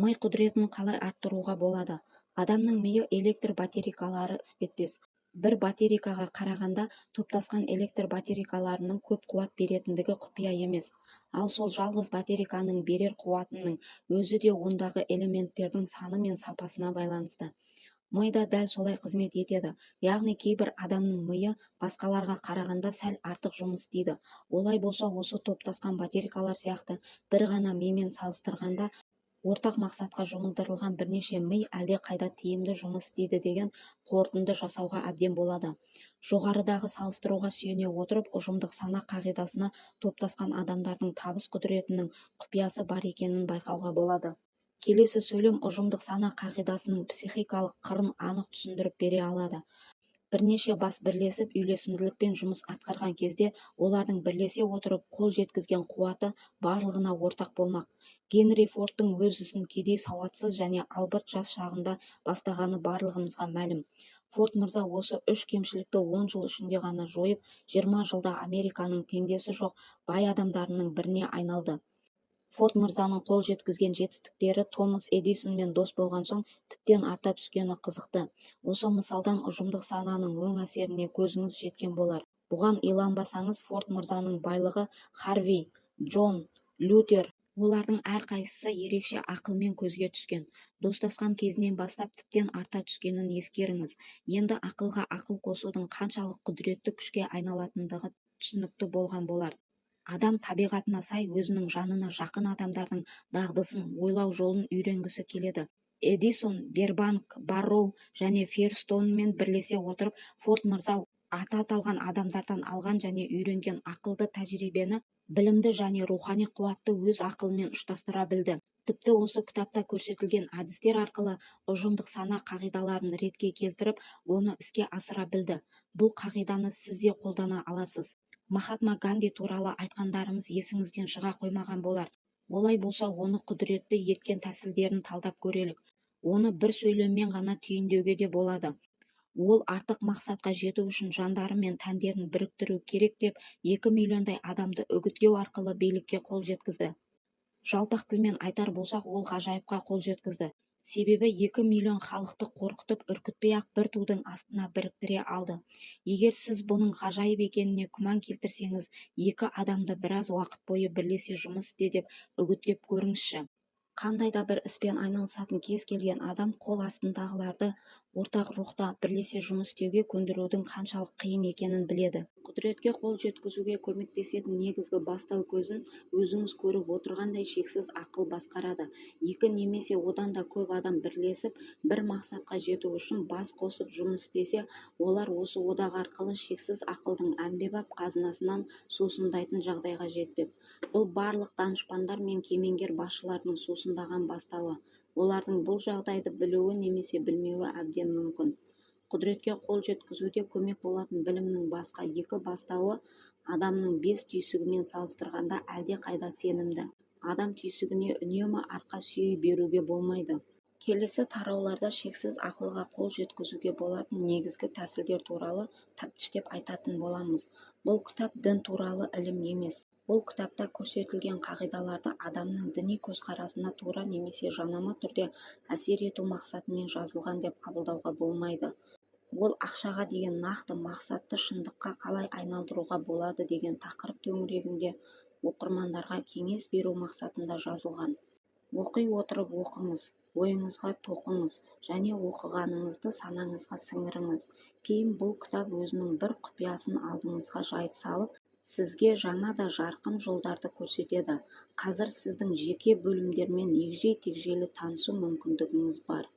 Ми құдіретін қалай арттыруға болады? Адамның миы электр батарейкалары іспеттес. Бір батарейкаға қарағанда топтасқан электр батарейкаларының көп қуат беретіндігі құпия емес. Ал сол жалғыз батарейканың берер қуатының өзі де ондағы элементтердің саны мен сапасына байланысты. Ми да дәл солай қызмет етеді, яғни кейбір адамның миы басқаларға қарағанда сәл артық жұмыс істейді. Олай болса, осы топтасқан батарейкалар сияқты бір ғана мимен салыстырғанда ортақ мақсатқа жұмылдырылған бірнеше ми әлдеқайда тиімді жұмыс істейді деген қорытынды жасауға әбден болады. Жоғарыдағы салыстыруға сүйене отырып, ұжымдық сана қағидасына топтасқан адамдардың табыс құдіретінің құпиясы бар екенін байқауға болады. Келесі сөйлем ұжымдық сана қағидасының психикалық қырын анық түсіндіріп бере алады. Бірнеше бас бірлесіп, үйлесімділікпен жұмыс атқарған кезде олардың бірлесе отырып қол жеткізген қуаты барлығына ортақ болмақ. Генри Фордтың өз ісін кедей, сауатсыз және албырт жас шағында бастағаны барлығымызға мәлім. Форд мырза осы үш кемшілікті 10 жыл ішінде ғана жойып, 20 жылда Американың теңдесі жоқ бай адамдарының біріне айналды. Форд мырзаның қол жеткізген жетістіктері Томас Эдисонмен дос болған соң тіптен арта түскені қызықты. Осы мысалдан ұжымдық сананың оң әсеріне көзіңіз жеткен болар. Бұған иланбасаңыз, Форд мырзаның байлығы Харви, Джон, Лютер, олардың әрқайсысы ерекше ақылмен көзге түскен. Достасқан кезінен бастап тіптен арта түскенін ескеріңіз. Енді ақылға ақыл қосудың қаншалық құдіретті күшке айналатындығы түсінікті болған болар. Адам табиғатына сай өзінің жанына жақын адамдардың дағдысын, ойлау жолын үйренгісі келеді. Эдисон, Бербанк, Барроу және Ферстонмен бірлесе отырып, Форд мырза аты аталған адамдардан алған және үйренген ақылды тәжірибені, білімді және рухани қуатты өз ақылымен ұштастыра білді. Тіпті осы кітапта көрсетілген әдістер арқылы ұжымдық сана қағидаларын ретке келтіріп, оны іске асыра білді. Бұл қағиданы сіз де қолдана аласыз. Махатма Ганди туралы айтқандарымыз есіңізден шыға қоймаған болар. Олай болса, оны құдіретті еткен тәсілдерін талдап көрелік. Оны бір сөйлеммен ғана түйіндеуге де болады. Ол артық мақсатқа жету үшін жандары мен тәндерін біріктіру керек деп 2 миллиондай адамды үгіттеу арқылы билікке қол жеткізді. Жалпақ тілмен айтар болсақ, ол ғажайыпқа қол жеткізді. Себебі 2 миллион халықты қорқытып, үркітпей-ақ бір тудың астына біріктіре алды. Егер сіз бұның ғажайып екеніне күмән келтірсеңіз, екі адамды біраз уақыт бойы бірлесе жұмыс істе деп үгіттеп көріңізші. Қандай да бір іспен айналысатын кез келген адам қол астындағыларды ортақ рухта бірлесе жұмыс істеуге көндірудің қаншалық қиын екенін біледі. Құдіретке қол жеткізуге көмектесетін негізгі бастау көзін өзіңіз көріп отырғандай шексіз ақыл басқарады. Екі немесе одан да көп адам бірлесіп, бір мақсатқа жету үшін бас қосып жұмыс істесе, олар осы одақ арқылы шексіз ақылдың әмбебап қазынасынан сусындайтын жағдайға жетпек. Бұл барлық данышпандар мен кемеңгер басшылардың сусындаған бастауы. Олардың бұл жағдайды білуі немесе білмеуі әбден мүмкін. Құдіретке қол жеткізуде көмек болатын білімнің басқа екі бастауы адамның 5 түйсігімен салыстырғанда әлдеқайда сенімді. Адам түйсігіне үнемі арқа сүйей беруге болмайды. Келесі тарауларда шексіз ақылға қол жеткізуге болатын негізгі тәсілдер туралы тәптіштеп айтатын боламыз. Бұл кітап дін туралы ілім емес. Бұл кітапта көрсетілген қағидаларды адамның діни көзқарасына тура немесе жанама түрде әсер ету мақсатымен жазылған деп қабылдауға болмайды. Ол ақшаға деген нақты мақсатты шындыққа қалай айналдыруға болады деген тақырып төңірегінде оқырмандарға кеңес беру мақсатында жазылған. Оқи отырып оқыңыз, ойыңызға тоқыңыз және оқығаныңызды санаңызға сіңіріңіз. Кейін бұл кітап өзінің бір құпиясын алдыңызға жайып салып, сізге жаңа да жарқын жолдарды көрсетеді. Қазір сіздің жеке бөлімдермен егжей-тегжейлі танысу мүмкіндігіңіз бар.